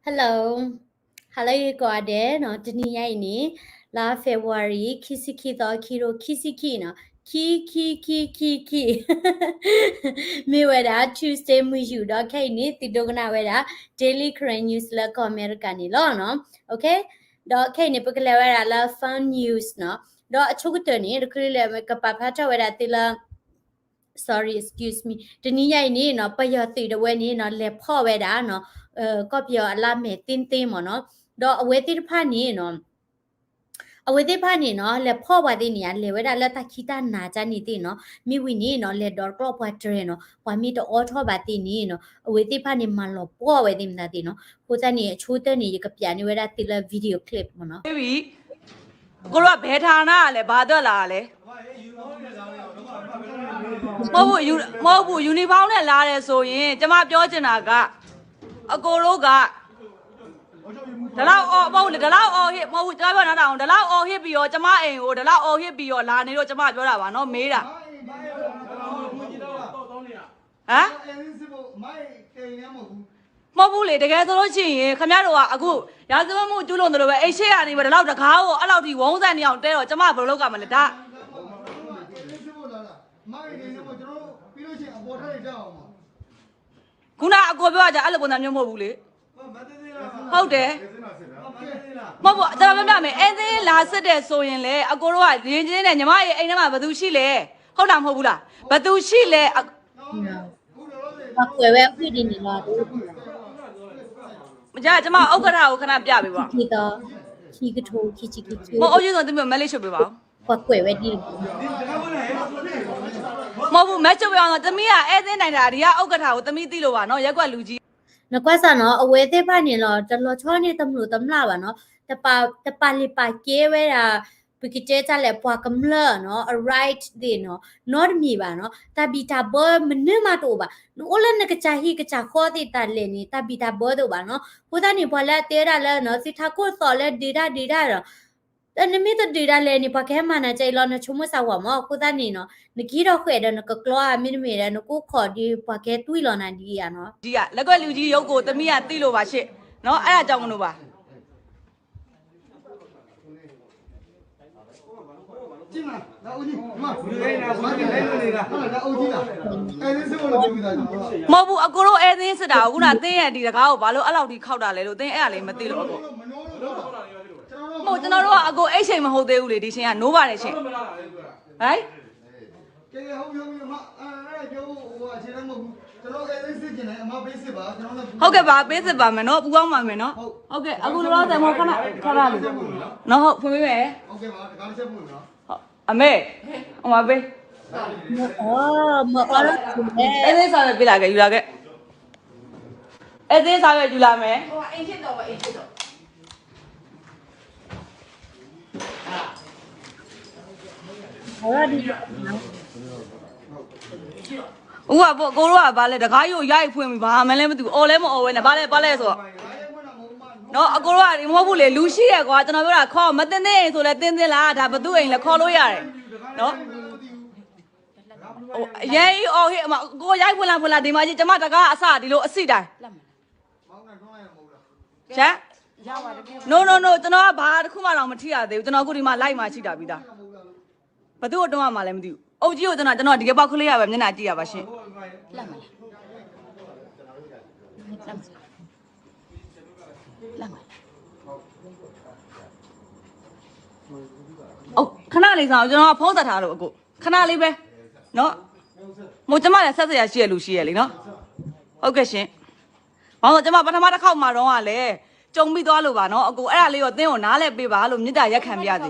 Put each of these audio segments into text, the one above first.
Hello, hello ယကိးဂၤဒဲးနီၤ, တနံၤညါအံၤန့ၣ် လါ February ခံဆံခံသီ ခံကထိခံဆံခံနီၤ, ခံ ခံ ခံ ခံ ခံ မ့ၢ်ဝဲဒၣ် Tuesday မုၢ်ယူာ် ဒီးခဲအံၤန့ၣ် သုဒိကနၣ်ဝဲဒၣ် Daily Karen News လၢကီၢ်အမဲရကၤန့ၣ်လီၤနီၤ. Okay, ဒီးခဲအံၤန့ၣ် ပကလဲၤဝဲဒၣ်လၢ fun news နီၤ, ဒီးအဆိကတၢၢ်န့ၣ် တချုးလၢကပာ်ဖျါထီၣ်ဝဲဒၣ်သုလၢ sorry, excuse me, တနံၤညါအံၤန့ၣ်နီၤ ပယီၤသုးဒဝဲန့ၣ်နီၤ လဲၤဖီၣ်ဝဲဒၣ်နီၤ, ကီၢ်ပယီၤအလါမဲာ်သ့သ့မ့ၢ်နီၤ, ဒီးအဝဲသ့ၣ်တဖၣ်န့ၣ်နီၤ အဝဲသ့ၣ်တဖၣ်န့ၣ်နီၤ လဲၤဖီၣ်ပှၤသ့ၣ်န့ၣ် လဲၤဝဲဒၣ်လၢတၢ်ခံးတၢ်နၤကန့ၣ်သ့ၣ်နီၤ, မ့ၢ်ဝံၤန့ၣ်နီၤ လဲၤဒိးတကျီၢ်ပှၤတြဲၤနီၤ, ပှၤမ့ၢ်တအိးထီၣ်ဘၣ်သ့ၣ်န့ၣ်နီၤ အဝဲသ့ၣ်တဖၣ်န့ၣ် မၤလီၤပှီၢ်ဝဲသ့ၣ်မတၤသ့ၣ်နီၤ. အဃိသတးန့ၣ် အဆိကတၢၢ်န့ၣ် ယကပျးန့ၢ်ဝဲဒၣ်သုလၢ video clip မ့ၢ်နီၤ. အကိးလီၤဘဲထါနၤလဲၣ် ဘၣ်သၢလၢလဲၣ်. မဟုတ်ဘူး, ယူ- မဟုတ်ဘူး, uniform နဲ့လာတယ်ဆိုရင် ကျမပြောချင်တာက အကိုတို့က ဒီလောက်အော်- မဟုတ်ဘူးလေ, ဒီလောက်အော်ဟစ်- မဟုတ်ဘူး, ကျမပြောနားထောင်အောင်, ဒီလောက်အော်ဟစ်ပြီးတော့ ကျမအိမ်ကို ဒီလောက်အော်ဟစ်ပြီးတော့ လာနေလို့ ကျမပြောတာပါနော်, မေးတာ. ဟမ်? မဟုတ်ဘူးလေ, တကယ်ဆိုလို့ရှိရင် ခင်ဗျားတို့က အခု ရာဇဝတ်မှုကျူးလွန်သလိုပဲ, အိမ်ရှေ့ကနေပြီးတော့ ဒီလောက်တံခါးကို အဲ့လောက်ထိ ဝုန်းဒိုင်းအောင်တဲတော့ ကျမဘယ်လိုလုပ်ရမလဲ, ဒါ- ခုနကအကိုပြောတာ အဲ့လိုပုံစံမျိုးမဟုတ်ဘူးလေ. ဟုတ်တယ်. မဟုတ်ဘူး, ကျွန်တော်ပြောပြမယ်, အဲသင်လာစစ်တယ်ဆိုရင်လေ, အကိုတို့က ယဉ်ကျေးနဲ့ ညီမရဲ့အိမ်ထဲမှာ ဘယ်သူရှိလဲ, ဟုတ်လားမဟုတ်ဘူးလား, ဘယ်သူရှိလဲ. ပှၤကွဲးဝဲအဝံၣ်ဒ်န့ၣ်လီၤ. မကြ ကျွန်မဥက္ကဋ္ဌကိုခဏပြပေးပါ. ခံသီ ခံကထိ ခံဆံခံ မအိုးကြီးဆိုသမီးကို မဲလေးရှုပ်ပေးပါဦး. ပှၤကွဲးဝဲဒ်န့ၣ် မဟုတ်ဘူး, မဲရှုပ်ပေးပါဦးနော်, သမီးကအဲသင်နိုင်တာ, ဒီကဥက္ကဋ္ဌကိုသမီးသိလို့ပါနော်, ရပ်ကွက်လူကြီး. နကွၢ်စ့ၢ်နီၤ, အဝဲသ့ၣ်တဖၣ်န့ၣ်လီၤ, တလီၤဆီန့ၢ်တမျိးတမျာ်ဘၣ်နီၤ, တပာ်- တပာ်လုၢ်ပာ်ကဲဝဲဒၣ် ပကတဲတၢ်လဲၣ်, ပှၤကမျၢၢ်နီၤ, အ right သ့ၣ်နီၤ, နီတမံၤဘၣ်နီၤ, တၢ်ဘံၣ်တၢ်ဘၢမနုၤမးတအိၣ်ဘၣ်, နအိၣ်လၢနကစၢ်ဟံၣ်ကစၢ်ဃီသ့ၣ်တၢ်လဲၣ်န့ၣ် တၢ်ဘံၣ်တၢ်ဘၢတအိၣ်ဘၣ်နီၤ. အဃိသတးန့ၣ် ပှၤလၢအတဲဒၣ်လၢနီၤ သုထးခိၣ်သီၣ်လၢဒုးတၢ်ဒုးတၢ်ဒီး နမ့ၢ်တဒုးတၢ်လဲၣ်န့ၣ် ပှၤကဟဲမၤနၤကအံၤလီၤ, နဆိကမိၣ်စ့ၢ်ဝဲမး. အဃိသတးန့ၣ်နီၤ, နကဟံးထီၣ်ဃဲးဒီးနကကျီဧါ, မ့တမ့ၢ်ဒီး နကိးခီၣ်ဒီး ပှၤကဟဲတွံၢ်လီၤနၤဒ်အံၤဧါနီၤ. ဒီက ရပ်ကွက်လူကြီးရုံးကို သမီးကသိလို့ပါရှင့်. နော်, အဲ့ဒါကြောင့်မလို့ပါ. မဟုတ်ဘူး, အကိုတို့အဲသင်စစ်တာကို, ခုနသင်ရဲ့ဒီတခါကို ဘာလို့အဲ့လောက်ထိခေါက်တာလဲလို့, သင်အဲ့ဒါလေးမသိလို့, အကို. မဟုတ်, ကျွန်တော်တို့ကအကိုအိမ်ရှင်မဟုတ်သေးဘူးလေ, ဒီအချိန်က no ပါတယ်ရှင်. ဟဲ့ ကဲ ကဲ ဟုတ်ပြီ ဟုတ်ပြီ အမ အဲ့ဒါပြောဖို့ ဟို အခြေတမ်းမဟုတ်ဘူး. ကျွန်တော်က အဲသင်စစ်ချင်တယ်, အမ ပေးစစ်ပါ, ကျွန်တော်နဲ့ ဟုတ်ကဲ့ပါ, ပေးစစ်ပါမယ်နော်, ပူပေါင်းပါမယ်နော်. ဟုတ်ကဲ့, အခုလောလောဆယ် မဟုတ် ခဏ ခဏလေးနော်, ဟုတ်, ဖွင့်ပေးမယ်. ဟုတ်ကဲ့ပါ, တခါတစ်ချက်ပို့မယ်နော်. အမေ, အမ ပေး. မ့ၢ်အီၣ်, မ့ၢ်အီၣ်လီၤလဲၣ်. အဲသင်စာရွက်ပေးလာခဲ့, ယူလာခဲ့. အဲသင်စာရွက်ယူလာမယ်. အဝဲဒၣ် ဦးက ကိုတို့က ဘာလဲ, တခါကြီးကို ရိုက်ဖွင့်ပြီး ဘာမှလည်းမသိဘူး, အော်လည်းမအော်ဝဲနဲ့, ဘာလဲ ဘာလဲဆိုတော့. နော်, အကိုတို့က မဟုတ်ဘူးလေ, လူရှိတယ်ကွာ, ကျွန်တော်ပြောတာ, ခေါ်, မသင့်သင့်အိမ်ဆိုလဲသင့်သင့်လား, ဒါဘယ်သူ့အိမ်လဲ, ခေါ်လို့ရတယ်နော်. ဟို အရမ်းကြီးအော်ဟစ်, အမ ကိုရိုက်ဖွင့်လာ ဖွင့်လာ, ဒီမှာကြီး ကျွန်မတကားအစ ဒီလိုအဆင့်တိုင်း. ရှမ်း No, no, no, ကျွန်တော်က ဘာတစ်ခုမှတော့ မထိရသေးဘူး, ကျွန်တော်အခုဒီမှာ live မှာ ရှိတာပြီးသား. ဘယ်သူ့ကိုတွန်းရမှာလဲ မသိဘူး. အုပ်ကြီးကို ကျွန်တော်, ကျွန်တော် ဒီက ပေါက်ခလေးရပဲ မျက်နှာကြည့်ရပါရှင့်. အိုး, ခဏလေးစောင့်, ကျွန်တော်က ဖုန်းဆက်ထားလို့, အကို, ခဏလေးပဲနော်. မဟုတ်, ကျွန်မလည်း ဆက်စရာရှိရလို့ရှိရလေနော်. ဟုတ်ကဲ့ရှင်. ဘာလို့ ကျွန်မ ပထမတစ်ခေါက်မှာတော့ကလည်း ကြုံမိသွားလို့ပါနော်, အကို. အဲ့ဒါလေးတော့ သင်ကို နားလည်ပေးပါလို့ မေတ္တာရပ်ခံပါရစေ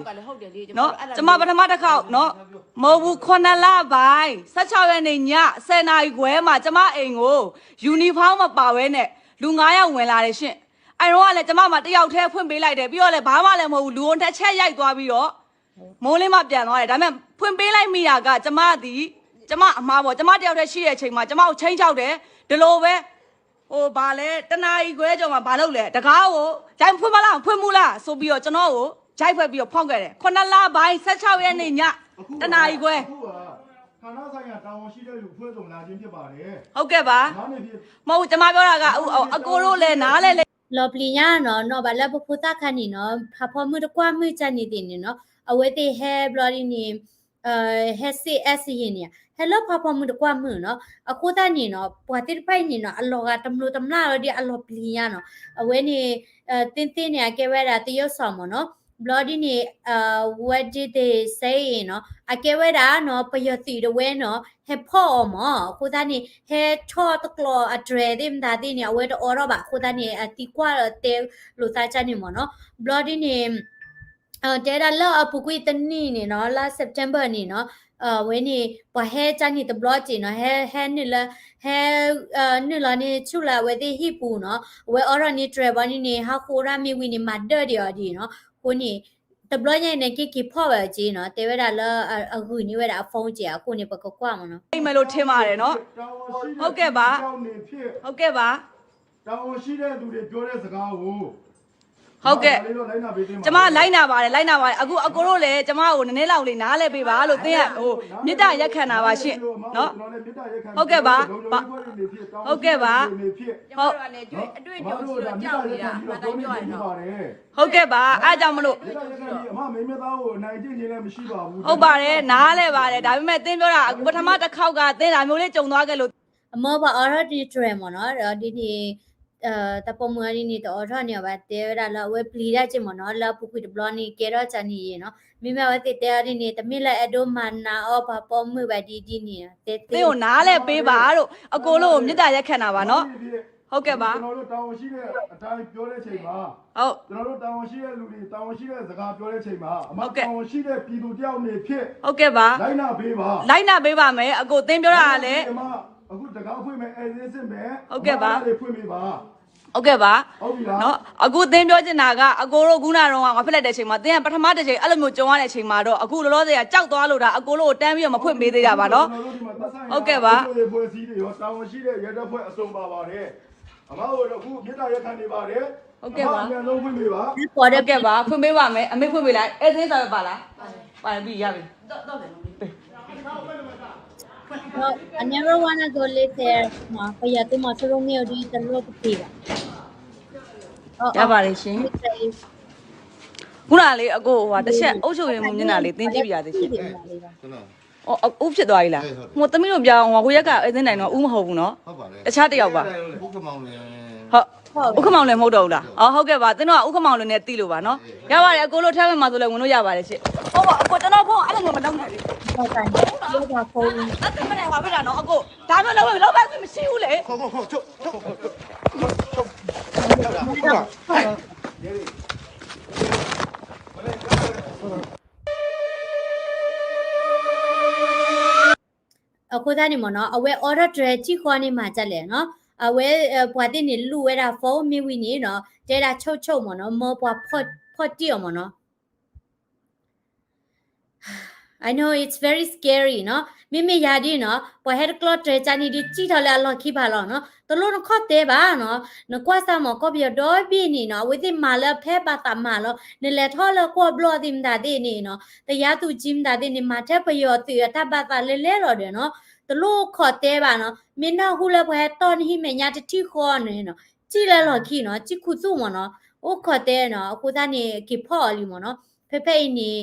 နော်. ကျွန်မ ပထမတစ်ခေါက်နော်, မဟုတ်ဘူး, ခုနှစ်လပိုင်း ဆယ့်ခြောက်ရက်နေ့ည ဆယ်နာရီခွဲမှာ ကျွန်မအိမ်ကို uniform မပါဘဲနဲ့ လူငါးယောက်ဝင်လာတယ်ရှင့်. အဲ့တော့ကလည်း ကျွန်မမှာ တစ်ယောက်တည်းဖွင့်ပေးလိုက်တယ်, ပြီးတော့လည်း ဘာမှလည်းမဟုတ်ဘူး, လူကို တစ်ချက်ရိုက်သွားပြီးတော့ မိုးလင်းမှပြန်သွားတယ်. ဒါပေမဲ့ ဖွင့်ပေးလိုက်မိတာက ကျွန်မသည်, ကျွန်မအမှားပေါ့, ကျွန်မတစ်ယောက်တည်းရှိတဲ့အချိန်မှာ ကျွန်မကို ခြိမ်းခြောက်တယ်, ဒီလိုပဲ, ဟို ဘာလဲ, တစ်နာရီခွဲကျော်မှာ ဘာလုပ်လဲ, တံခါးကို ရိုက်ဖွင့်မလား, ဖွင့်မူလားဆိုပြီးတော့ ကျွန်တော့်ကို ရိုက်ဖွင့်ပြီးတော့ ဖုန်းဆက်တယ်. ခုနှစ်လပိုင်း ဆယ့်ခြောက်ရက်နေ့ည တစ်နာရီခွဲ. အခုက ဌာနဆိုင်ရာတာဝန်ရှိတဲ့လူ ဖွင့်ဆိုလာခြင်းဖြစ်ပါတယ်. ဟုတ်ကဲ့ပါ. မဟုတ်ဘူး, ကျွန်မပြောတာက အ, အ, အကိုတို့လည်း နားလည်လည် လီၤပျံၤညါနီၤ, နီၢ်ဘၣ်လၢပဖိသၣ်ခါန့ၣ်နီၤ, ဖးဖီမုၢ်တကွၢ်မုၢ်ကၢ်န့ၣ်သ့ၣ်န့ၣ်နီၤ, အဝဲသ့ၣ်ဟဲဘျီဒ်န့ၣ် ဟဲစ့ၣ်အဲၣ်စယံၤန့ၣ် ဟဲလၢဖးဖီမုၢ်တကွၢ်မုၢ်နီၤ. အဃိသတးန့ၣ်နီၤ, ပှၤသ့ၣ်တဖၣ်အံၤန့ၣ်နီၤ, အလီၤဂာ်တမျိးတမျာ်လီၤဒီးအလီၤပျံၤညါနီၤ. အဝဲန့ၣ် သ့ၣ်သ့ၣ်န့ၣ် အကဲဝဲဒၣ်သယိၣ်စီၤမ့ၢ်နီၤ, ဘျီဒ်န့ၣ် what did they say နီၤ, အကဲဝဲဒၣ်နီၤ, ပယီၤသုးတဝဲနီၤ, ဟဲဖီၣ်အီၤမ့ၢ်, အဃိသတးန့ၣ် ဟဲထီၣ်တကျိၤအတြဲၤသ့ၣ်မတၤသ့ၣ်န့ၣ် အဝဲတအိးထီၣ်ဘၣ်, အဃိသတးန့ၣ် အသံကွၢ်ဒီးတဲလိာ်သးကၢ်န့ၣ်မ့ၢ်နီၤ. ဘျီဒ်န့ၣ် တဲဒၣ်လၢအပူၤကွံာ်တနံၣ်န့ၣ်နီၤ, လါ September န့ၣ်နီၤ, အဝဲန့ၣ် ပှၤဟဲကၢ်န့ၣ်တဘျီက့ၤနီၤ, ဟဲ ဟဲနုာ်လၢ ဟဲ နုာ်လီၤန့ၣ်ဆူၣ်လၢအဝဲသ့ၣ်ဟံၣ်ပူၤနီၤ, အဝဲအိးထီၣ်န့ၣ်တြဲၤဘီန့ၣ်န့ၣ် ဟးဃိရၣ်မ့ၢ်ဝံၤန့ၣ် မၤဒၢၣ်ဒံးအီၤဒ်နီၤ. အဃိန့ၣ် တဘျီညါအံၤန့ၣ် က့ၤက့ၤဖီၣ်ဝဲအီၤက့ၤနီၤ, တဲဝဲဒၣ်လၢအဂုာ်န့ၢ်ဝဲဒၣ်အ phone က့ၤ, အဃိန့ၣ် ပကကွၢ်မ့ၢ်နီၤ. မ့ၢ်လိာ်ထံမးနီၤ, ဟုတ်ကဲ့ပါ, ဟုတ်ကဲ့ပါ, တာဝန်ရှိတဲ့သူတွေပြောတဲ့စကားကို ဟုတ်ကဲ့, ကျွန်မလိုက်နာပါတယ်, လိုက်နာပါတယ်, အခုအကိုတို့လည်း ကျွန်မကိုနည်းနည်းလောက်လေးနားလည်ပေးပါလို့ သင်ရ ဟို မေတ္တာရပ်ခံတာပါရှင့်နော်, ဟုတ်ကဲ့ပါ, ဟုတ်ကဲ့ပါ, ဟုတ်, ဟုတ်ကဲ့ပါ, အဲဒါကြောင့်မလို့, ဟုတ်ပါတယ်, နားလည်ပါတယ်, ဒါပေမဲ့သင်ပြောတာ ပထမတစ်ခေါက်ကသင်ဒါမျိုးလေးကြုံသွားခဲ့လို့ အမၢပှၤအိးထီၣ်န့ၣ်တြဲၤမ့ၢ်နီၤ, ဒီးဒ်န့ၣ် တၢ်ပိာ်မုၣ်အီၤဒ်န့ၣ် တအိးထီၣ်န့ၣ်အီၤဘၣ်, တဲဝဲဒၣ်လၢအဝဲပျံၤတၢ်က့ၤမ့ၢ်နီၤ, လၢအပူၤကွံာ်တဘျီန့ၣ် ကဲထီၣ်ကၢ်န့ၣ်ယဲနီၤ, မ့မ့ၢ်အဝဲသ့ၣ်တဲအီၤဒ်န့ၣ် တမ့ၢ်လၢအဲၣ်ဒိးမၤနးအီၣ်ပှၤပိာ်မုၣ်ဘၣ်ဒ်ဒ်န့ၣ်, တဲသ့ သ့ၣ်အိၣ်နားလည်ပေးပါလို့ အကိုလို့ မေတ္တာရပ်ခံတာပါနော်, ဟုတ်ကဲ့ပါ, ကျွန်တော်တို့တာဝန်ရှိတဲ့အတိုင်းပြောတဲ့အချိန်မှာ, ဟုတ်, ကျွန်တော်တို့တာဝန်ရှိတဲ့လူတွေတာဝန်ရှိတဲ့စကားပြောတဲ့အချိန်မှာ အမ ဟုတ်ကဲ့, တာဝန်ရှိတဲ့ပြည်သူတစ်ယောက်အနေဖြင့် ဟုတ်ကဲ့ပါ, လိုက်နာပေးပါ, လိုက်နာပေးပါမယ်, အကိုသင်ပြောတာကလည်း အမအခုတံခါးဖွင့်မယ်, အဲသင်းစစ်မယ်, ဟုတ်ကဲ့ပါ, အမအားတွေဖွင့်ပေးပါ, ဟုတ်ကဲ့ပါ, ဟုတ်ပြီလား, နော်, အခုသင်ပြောချင်တာက အကိုတို့ခုနကတော့ငါဖက်လက်တဲ့အချိန်မှာ သင်ကပထမတစ်ချိန်အဲ့လိုမျိုးကြုံရတဲ့အချိန်မှာတော့ အခုလောလောဆယ်ကကြောက်သွားလို့ဒါအကိုတို့ကိုတန်းပြီးတော့မဖွင့်ပေးသေးတာပါနော်, ဟုတ်ကဲ့ပါ, အဖွဲ့အစည်းတွေရောတာဝန်ရှိတဲ့ရဲတပ်ဖွဲ့အစုံပါပါတယ်, အမကိုတော့အခုမေတ္တာရပ်ခံနေပါတယ်, ဟုတ်ကဲ့ပါ, အမအမြန်ဆုံးဖွင့်ပေးပါ, ဟုတ်ကဲ့ပါ, ဖွင့်ပေးပါမယ်, အမေဖွင့်ပေးလိုက်, အဲသင်းစာရွက်ပါလား, ပါပြီ, ရပြီ, ဒီး ဒီး ဒီး I never wanna go live there နော်, ပယီၤသုးမီၤစိရိၤမ့ၢ်အိၣ်ဒီးတလိၣ်ကသံဘၣ်, ရပါတယ်ရှင်, ခုနကလေအကိုဟိုဟာတစ်ချက်အုပ်ချုပ်ရေးမှူးမျက်နှာလေးသင်ကြည့်ပြရသေးရှင်, အိုးဖြစ်သွားပြီလား, ဟိုသမီးတို့ပြောင်းဟိုဟိုရက်ကအဲသင်းနိုင်တော့ဦးမဟုတ်ဘူးနော်, တခြားတစ်ယောက်ပါ, ဟုတ် ဦးခင်မောင်လွင်မဟုတ်တော့ဘူးလား, အော်ဟုတ်ကဲ့ပါ, သင်တို့ကဦးခင်မောင်လွင်နဲ့သိလို့ပါနော်, ရပါတယ်, အကိုလို့ထဲဝင်မှာဆိုလည်းဝင်လို့ရပါတယ်ရှင်, ဟုတ်ပါ, အကိုကျွန်တော်ဖုန်းအဲ့လိုမျိုးမလုပ်နိုင်ဘူး, ဟုတ်ပါဘူး, အဲ့ဒါမနဲ့ဟောပြတာနော်, အကိုဒါမျိုးလုပ်လို့လုပ်ပိုင်ခွင့်မရှိဘူးလေ, အဃိသတးန့ၣ်မ့ၢ်နီၤ, အဝဲအိးထီၣ်တြဲၤထံၣ်ဃီန့ၣ်မၤဒ်လဲၣ်နီၤ, အဝဲ ပှၤသ့ၣ်န့ၣ်လူၤဝဲဒၣ် phone မ့ၢ်ဝံၤန့ၣ်နီၤ, တဲဒၣ်ဆိၣ်ဆိၣ်မ့ၢ်နီၤ, မ်ပှၤဖီၣ်တံၢ်အီၤမ့ၢ်နီၤ. I know it's very scary နီၤ, မ့မ့ၢ်ယၤဒ်နီၤ, ပှၤဟဲတကျီတြဲၤကန့ၣ်ဒ် စံၣ်ထီၣ်လၢအလီၢ်ခံဘၣ်လီၤနီၤ, တလိၣ်နခီၣ်တဲဘၣ်နီၤ, နကွၢ်စၢ်မ့ၢ် ကီၢ်ပယီၤဒီဘ့ၣ်န့ၣ်နီၤ, အဝဲသ့ၣ်မၤလၢအဖဲဘၣ်သးမၤလီၤ, နလဲၤထီၣ်လၢကွီၢ်ဘျီၣ်သ့ၣ်မတၤသ့ၣ်န့ၣ်နီၤ, တယါသူၣ်ကၠံမတၤသ့ၣ်န့ၣ် မၤထဲပယီၤသုးအတၢ်ဘၣ်သးလဲၤလဲၤလီၤဒီးနီၤ, တလိၣ်ခီၣ်တဲဘၣ်နီၤ, မ့ၢ်နၢ်ဟူလၢပှၤဟဲတီၢ်နဟံၣ်မဲာ်ညါတထံၣ်ဃီန့ၣ်နီၤ, စံၣ်လၢလီၢ်ခံနီၤ, စံၣ်ခူသူၣ်မ့ၢ်နီၤ, အိၣ်ခီၣ်တဲနီၤ, အဃိသတးန့ၣ် က့ၤဖီၣ်အီၤလံမ့ၢ်နီၤ, ဖဲဖဲအံၤန့ၣ်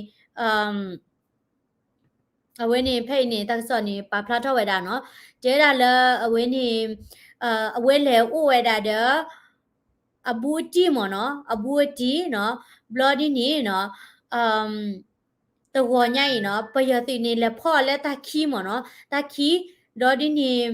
အဝဲန့ၣ် ဖဲအံၤန့ၣ် တၢ်ကစီၣ်န့ၣ် ပာ်ဖျါထီၣ်ဝဲဒၣ်နီၤ, တဲဒၣ်လၢအဝဲန့ၣ် အဝဲလဲၤအိၣ်ဝဲဒၣ်ဒီး အဘူးအတံၢ်မ့ၢ်နီၤ, အဘူးအတံၢ်နီၤ, ဘျီဒ်န့ၣ်နီၤ, တဂီၤညါအံၤနီၤ, ပယီၤသုးန့ၣ် လဲၤဖီၣ်လၢတၢ်ခံမ့ၢ်နီၤ, တၢ်ခံ, ဒီးဒ်န့ၣ်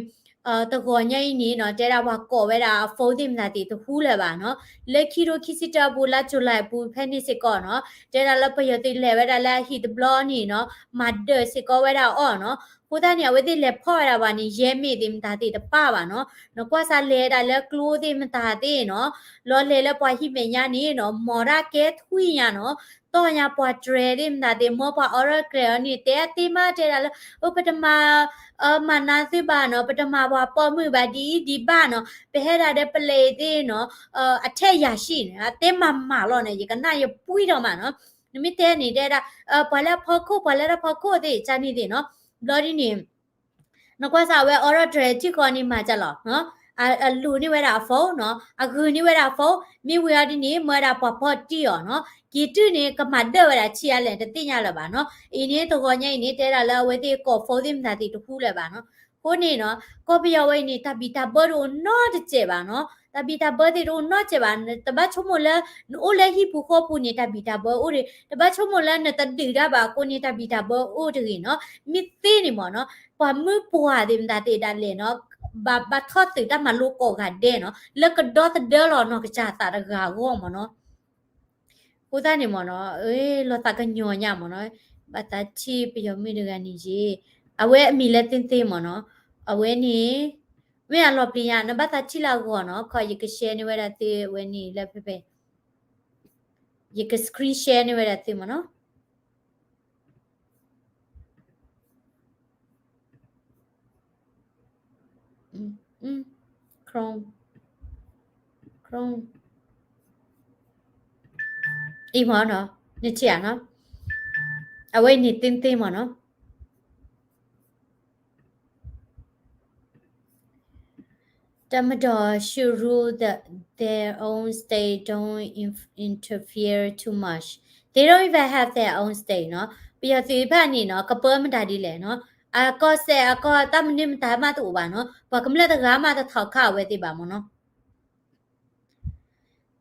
တဂီၤညါအံၤန့ၣ်နီၤ, တဲဒၣ်ပှၤကိးဝဲဒၣ်အ phone သ့ၣ်မတၤသ့ၣ်တဟူလၢၤဘၣ်နီၤ, လၢခံထိခံဆံတၢအပူၤ လါ July အပူၤဖဲန့ၣ်စ့ၢ်ကီးနီၤ, တဲဒၣ်လၢပယီၤသုးလဲၤဝဲဒၣ်လၢအဟံၣ်တဘျီန့ၣ်နီၤ, မၤဒၢၣ်စ့ၢ်ကီးဝဲဒၣ်အီၤနီၤ, အဃိသတးန့ၣ် အဝဲသ့ၣ်လဲၤဖီၣ်ဝဲဒၣ်ပှၤန့ၣ် ယဲၢ်မ့ၢ်သ့ၣ်မတၤသ့ၣ်တပၣ်ဘၣ်နီၤ, နကွၢ်စၢ်လဲၤဒၣ်လၢကျိသ့ၣ်မတၤသ့ၣ်နီၤ, လီၤလဲၤလၢပှၤဟံၣ်မဲာ်ညါန့ၣ်နီၤ, မီၤတၢ်ကဲထွံၣ်ညါနီၤ, တီၢ်ညါပှၤတြဲၤသ့ၣ်မတၤသ့ၣ် မ်ပှၤအိးထီၣ်တြဲၤအီၤန့ၣ် တဲသ့မးတဲဒၣ်လၢ အၢ ပတမၤ မၤနးသုဘၣ်နီၤ, ပတမၤပှၤပိာ်မုၣ်ဘၣ်ဒ်အံၤဒ်ဘၣ်နီၤ, ပဟဲဒၣ်ဒီးပလဲၤသ့ၣ်နီၤ, အထဲယၤၡံၣ်န့ၣ် အတဲမၤမၤလီၤန့ၣ် ယကနၣ်ယပှံၢ်ထီၣ်မးနီၤ, နမ့ၢ်တဲန့ၣ်တဲဒၣ် ပှၤလၢအဖီခိၣ် ပှၤလၢတၢ်ဖီခိၣ်သ့ၣ် ကန့ၣ်သ့ၣ်နီၤ, ဘျီဒ်န့ၣ် နကွၢ်စၢ်အဝဲအိးထီၣ်တြဲၤထံၣ်ဃီန့ၣ်မၤဒ်လဲၣ်နီၤ, အလိၤန့ၢ်ဝဲဒၣ်အ phone နီၤ, အဂုာ်န့ၢ်ဝဲဒၣ်အ phone, မ့ၢ်ဝံၤအီၤဒ်န့ၣ် မၢဝဲဒၣ်ပှၤဖီၣ်တံၢ်အီၤနီၤ, က့ၤတုၤန့ၣ် ကမၤဒၢၣ်ဝဲဒၣ်ဆံးအါလဲၣ် တသ့ၣ်ညါလၢၤဘၣ်နီၤ. အံၤန့ၣ် တဂီၤညါအံၤန့ၣ် တဲဒၣ်လၢအဝဲသ့ၣ်ကိး phone သ့ၣ်မတၤသ့ၣ်တဟူလၢၤဘၣ်နီၤ. အဃိန့ၣ်နီၤ ကီၢ်ပယီၤဝဲအံၤန့ၣ် တၢ်ဘံၣ်တၢ်ဘၢတအိၣ်နီတစဲးဘၣ်နီၤ, တၢ်ဘံၣ်တၢ်ဘၢသ့ၣ်တအိၣ်နီတစဲးဘၣ်, တဘၣ်ဆိကမိၣ်လၢ နအိၣ်လၢဟံၣ်ပူၤဃီပူၤန့ၣ် တၢ်ဘံၣ်တၢ်ဘၢအိၣ်တဂ့ၤ, တဘၣ်ဆိကမိၣ်လၢနတဒုးတၢ်ဘၣ်အဃိန့ၣ် တၢ်ဘံၣ်တၢ်ဘၢအိၣ်တဂ့ၤနီၤ. မ့ၢ်သ့န့ၣ်မ့ၢ်နီၤ ပှၤမုၢ်ပှၢ်သ့ၣ်မတၤသ့ၣ်ဒၣ်လဲာ်နီၤ ဘၣ် ဘၣ်ထီၣ်သုးတၢ်မၤလိကိးဂၤဒဲးနီၤ လၢကဒီသဒၢလီၤနီၢ်ကစၢ်သးတဂၤအဂီၢ်မ့ၢ်နီၤ. အဃိသတးန့ၣ်မ့ၢ်နီၤ လီၤသးကညီၤညါမ့ၢ်နီၤ, ဘၣ်သးထံၣ်ပယီၤမုၣ်တဂၤန့ၣ်ယ့ၢ်, အဝဲအမံၤလၢသ့ၣ်သ့ၣ်မ့ၢ်နီၤ, အဝဲန့ၣ် မ့ၢ်အလီၤပျံၤညါ နဘၣ်သးထံၣ်လၢအဂီၢ်နီၤ, ခီယက share န့ၢ်ဝဲဒၣ်သုဝဲန့ၣ်လၢဖဲဖဲ ယက screen share န့ၢ်ဝဲဒၣ်သုမ့ၢ်နီၤ. Chrome, Chrome အံၤမ့ၢ်နီၤ, နထံၣ်ဧါနီၤ, အဝဲန့ၣ်သ့ၣ်သ့ၣ်မ့ၢ်နီၤ. တပ်မတော် should rule the, their own state, don't inf- interfere too much. They don't even have their own state နီၤ. ပယီၤသုးတဖၣ်န့ၣ်နီၤ ကပၢမတၤဒ်လဲၣ်နီၤ. အကီၢ်စဲၣ်အကီၢ်တၢ်မနုၤမတၤမးတအိၣ်ဘၣ်နီၤ. ပှၤကမျၢၢ်တဂၤမးတထီၣ်ခးအဝဲသ့ၣ်ဘၣ်မ့ၢ်နီၤ.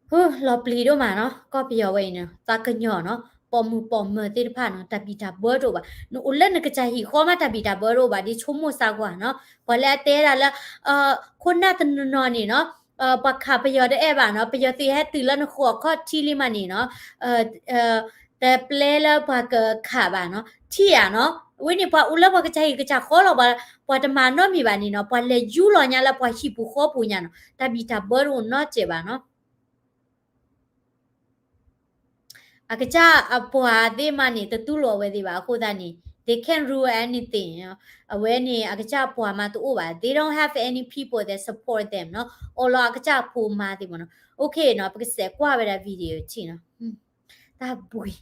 ဟူ, လီၤပျံၤဒိၣ်မးနီၤ, ကီၢ်ပယီၤဝဲအံၤနီၤ, သးကညီၤနီၤ, ပိာ်မုၣ်ပိာ်မၢၤသ့ၣ်တဖၣ်နီၤ, တၢ်ဘံၣ်တၢ်ဘၢတအိၣ်ဘၣ်. နအိၣ်လၢနကစၢ်ဟံၣ်ဃီမး တၢ်ဘံၣ်တၢ်ဘၢတအိၣ်ဘၣ်, ဒ်ဆိကမိၣ်စၢ်ကွၢ်နီၤ. ပှၤလၢအတဲဒၣ်လၢ ခိၣ်နၢ်တနီၤနီၤန့ၣ်နီၤ, ပှၤခးပယီၤတအဲၣ်ဘၣ်နီၤ, ပယီၤသုးဟဲတုၤလၢနဃိးခီၣ်ထံးလံမးန့ၣ်နီၤ, တပျဲလၢပှၤကခးဘၣ်နီၤ, ထံၣ်ဧါနီၤ. အဝဲန့ၣ် ပှၤအိၣ်လၢပှၤကစၢ်ဟံၣ်ကစၢ်ဃီလီၤ, ပှၤတမၤနီတမံၤဘၣ်န့ၣ်နီၤ, ပှၤလဲၤယူလီၤညါလၢပှၤဟံၣ်ပူၤဃီပူၤညါနီၤ, တၢ်ဘံၣ်တၢ်ဘၢတအိၣ်နီတစဲးဘၣ်နီၤ. အကစၢ်အပှၤသ့ၣ်မးန့ၣ် တတူၢ်လိာ်အဝဲသ့ၣ်ဘၣ်အဃိသတးန့ၣ် they can't rule anything. အဝဲန့ၣ် အကစၢ်အပှၤမးတအိၣ်ဘၣ်, they don't have any people that support them နီၤ, အိၣ်လီၤအကစၢ်အဖိမါသ့ၣ်မးနီၤ. Okay နီၤ, ပကစဲးကွၢ်ဝဲဒၣ် video ထံၣ်နီၤ, တၢ်ဘှံး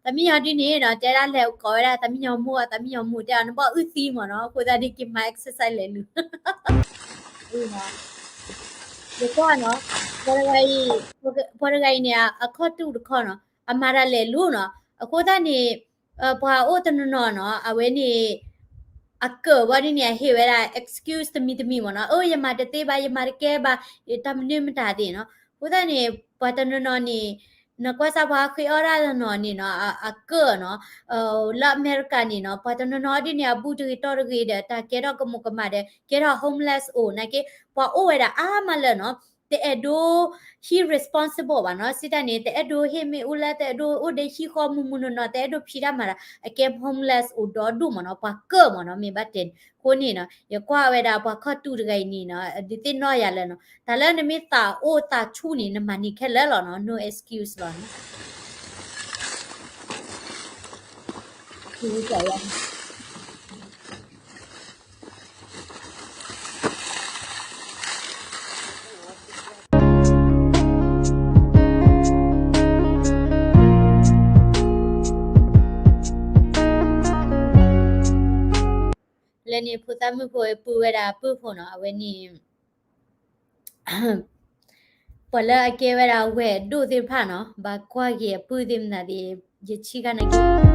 တမံၤညီဒ်န့ၣ်နီၤ, တဲဒၣ်လဲၤကိးဝဲဒၣ် တမံၤညီမိၢ်, တမံၤညီမိၢ်တဲအီၤ နဘၣ်အုၣ်သံမ့ၢ်နီၤ, အဃိသတးဒ်က့ၤမၤ exercise လဲၤလူၤ. ယကွၢ်နီၤ, ပှၤတဂၤအံၤ, ပှၤတဂၤအံၤန့ၣ် အခီၣ်တူာ်တခီနီၤ, အမၤတၢ်လဲၤလူၤနီၤ, အဃိသတးန့ၣ် ပှၤအိၣ်တနီၤနီၤနီၤ, အဝဲန့ၣ် အကၢၣ်ဝဲဒ်န့ၣ် အဟ့ၣ်ဝဲဒၣ် excuse တမံၤတမံၤမ့ၢ်နီၤ, အိ ယမၤတသ့ဘၣ်, ယမၤတကဲဘၣ်, တၢ်မနုၤမတၤသ့ၣ်နီၤ. အဃိသတးန့ၣ် ပှၤတနီၤနီၤန့ၣ် နကွၢ်စၢ်ပှၤဃ့အီၣ်ဒၣ်တနီၤန့ၣ်နီၤ, အကၢၣ်နီၤ, လၢအမဲရကၤန့ၣ်နီၤ, ပှၤတနီၤနီၤဒ်န့ၣ် အဘူးတဂ့ၤတီတဂ့ၤဒီး တၢ်ကဲထီၣ်ကမူးကမၣ်ဒီး ကဲထီၣ် homeless အိၣ်နာ်က့, ပှၤအိၣ်ဝဲဒၣ်အါမးလၢနီၤ, တအဲၣ်ဒိး ဟံး responsible ဘၣ်နီၤ, စံးတၢ်န့ၣ် တအဲၣ်ဒိးဟ့ၣ်မ့ၣ်အူလၢ တအဲၣ်ဒိးအိၣ်ဒီးဟံၣ်ဃီမုၢ်မုၢ်နီၢ်နီၢ်, တအဲၣ်ဒိးဖံးတၢ်မၤတၢ်, အကဲ homeless အိၣ်ဒီဒူၣ်မ့ၢ်နီၤ, ပှၤကၢၣ်မ့ၢ်နီၤ, မ့ၢ်ဘၣ်တဲန့ၣ်. အဃိန့ၣ်နီၤ, ယကွၢ်ဝဲဒၣ်ပှၤခီၣ်တူာ်တဂၤအံၤန့ၣ်နီၤ, ဒုးသ့ၣ်နီၣ်ယၤလၢနီၤ, တၢ်လၢနမ့ၢ်သးအိၣ်သးဆူၣ်န့ၣ် နမၤန့ၢ်ခဲလၢာ်လီၤနီၤ, no excuse လီၤနီၤ. လၢန့ၣ် ဖိသၣ်မုၣ်ဖိဝဲပုၢ်ဝဲဒၣ်ပုၢ်ဖိနီၤ, အဝဲန့ၣ် ပှၤလၢအကဲဝဲဒၣ်ဝဲၢ်ဒိၣ်သ့ၣ်တဖၣ်နီၤ, ဘၣ်ကွၢ်က့ၤအပုၢ်သ့ၣ်မနုၤသ့ၣ်, ယဆံးခါန့ၣ်က့ၤ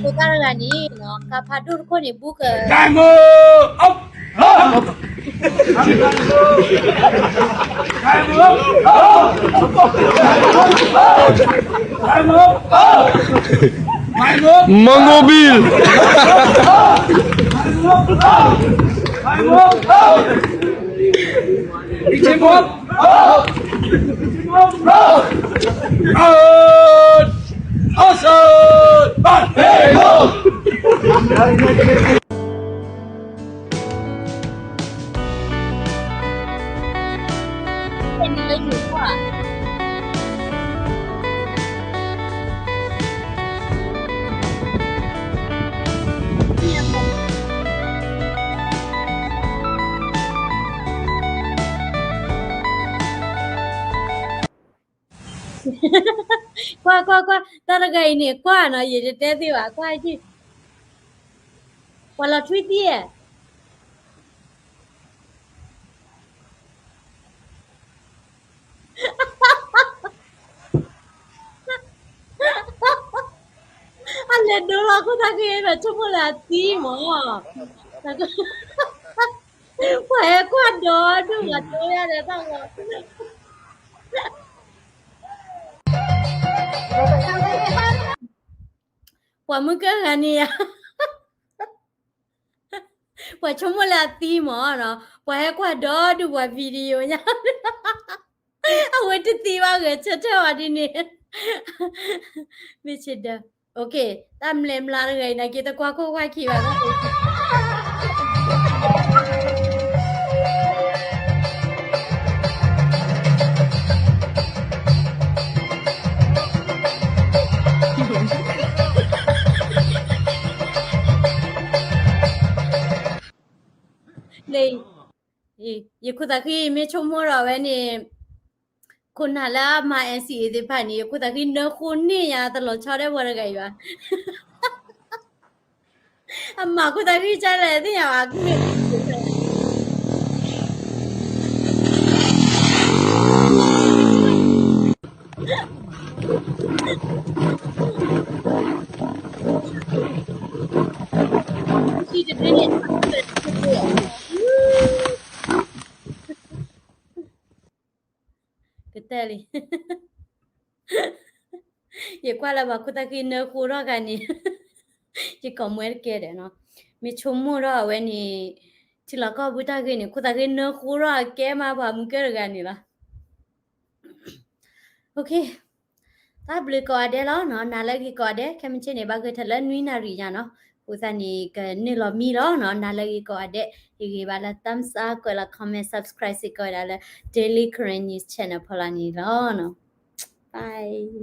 ဖိသၣ်တဂၤန့ၣ်နီၤ, ကါဖးဒိၣ်တခိၣ်န့ၣ် ဘူးက Mongobil. နံၤလၢယိၤကွၢ် ကွၢ်ကွၢ်ကွၢ် တၢ်တဂၤအံၤန့ၣ် ကွၢ်နီၤ ယတတဲသ့ဘၣ် ကွၢ်က့ၤ ပှၤလီၤထွံသံဧါ အလဲၤဒိလီၤခိၣ်သၣ်ဃံ ပဆိကမိၣ်လၢအသံမး ပှၤဟဲကွၢ်ဒီဒူၣ် ပှၤဒိယါဒီးတၢ်ဂီၤ ပှၤမုၢ်ကၢၢ်ဂၤန့ၣ်ဧါ ပှၤဆိကမိၣ်လၢအသံမးနီၤ ပှၤဟဲကွၢ်ဒီဒူၣ်ပှၤ video ညါ အဝဲတသံဘၣ်ဂဲၤဆၢထၢၣ်ဝဲဒ်န့ၣ် မ့ၢ်ဆ့ဒၢ တၢ်မျဲမျးတဂၤအံၤ နာ်က့တကွၢ်ခိၣ်ကွၢ်ခံဘၣ် လၢ ယခိၣ်သးဃံ မ့ၢ်ဆိကမိၣ်ဒီးဝဲန့ၣ် ခိၣ်နၢ်လၢအမၤ NCA သ့ၣ်တဖၣ်န့ၣ် ယခိၣ်သးဃံနၢဃိန့ၢ်ယၤတလီၤဆီဒၣ်ပှၤတဂၤအံၤဘၣ် အမၤခိၣ်သးဃံကလဲၣ်သ့ၣ်ညါဘၣ် ကတၢၢ်လံ ယကွၢ်လၢပှၤခိၣ်သးဃံနၢဃိထီၣ်ဂၤန့ၣ် ယကိးမွဲတကဲဒီးနီၤ မ့ၢ်ဆိကမိၣ်ထီၣ်အဝဲန့ၣ် ထံလီၢ်ကီၢ်ပူၤတၢ်ဂ့ၢ်န့ၣ် ခိၣ်သးဃံနၢဃိထီၣ်အကဲမးပှၤမုၢ်ကၢၢ်တဂၤန့ၣ်လီၤ တၢ်ဘျုးကိးဂၤဒဲးလီၤနီၤ နၤလၢအဂ့ၤကိးဂၤဒဲး ခဲမုၢ်ဆ့ၣ်န့ၣ် ဘၣ်ဂဲၤထၢၣ်လၢနွံနၣ်ရံၣ်ညါနီၤ အဃိသတးန့ၣ် ကနုာ်လီၤမံလီၤနီၤ နၤလၢအဂ့ၤကိးဂၤဒဲး ယဂ့ၤဘၣ်လၢ thumbs up ကွဲးလီၤ comment subscribe စ့ၢ်ကီးဝဲဒၣ်လၢ Daily Karen News Channel ဖီလာ်န့ၣ်လီၤနီၤ bye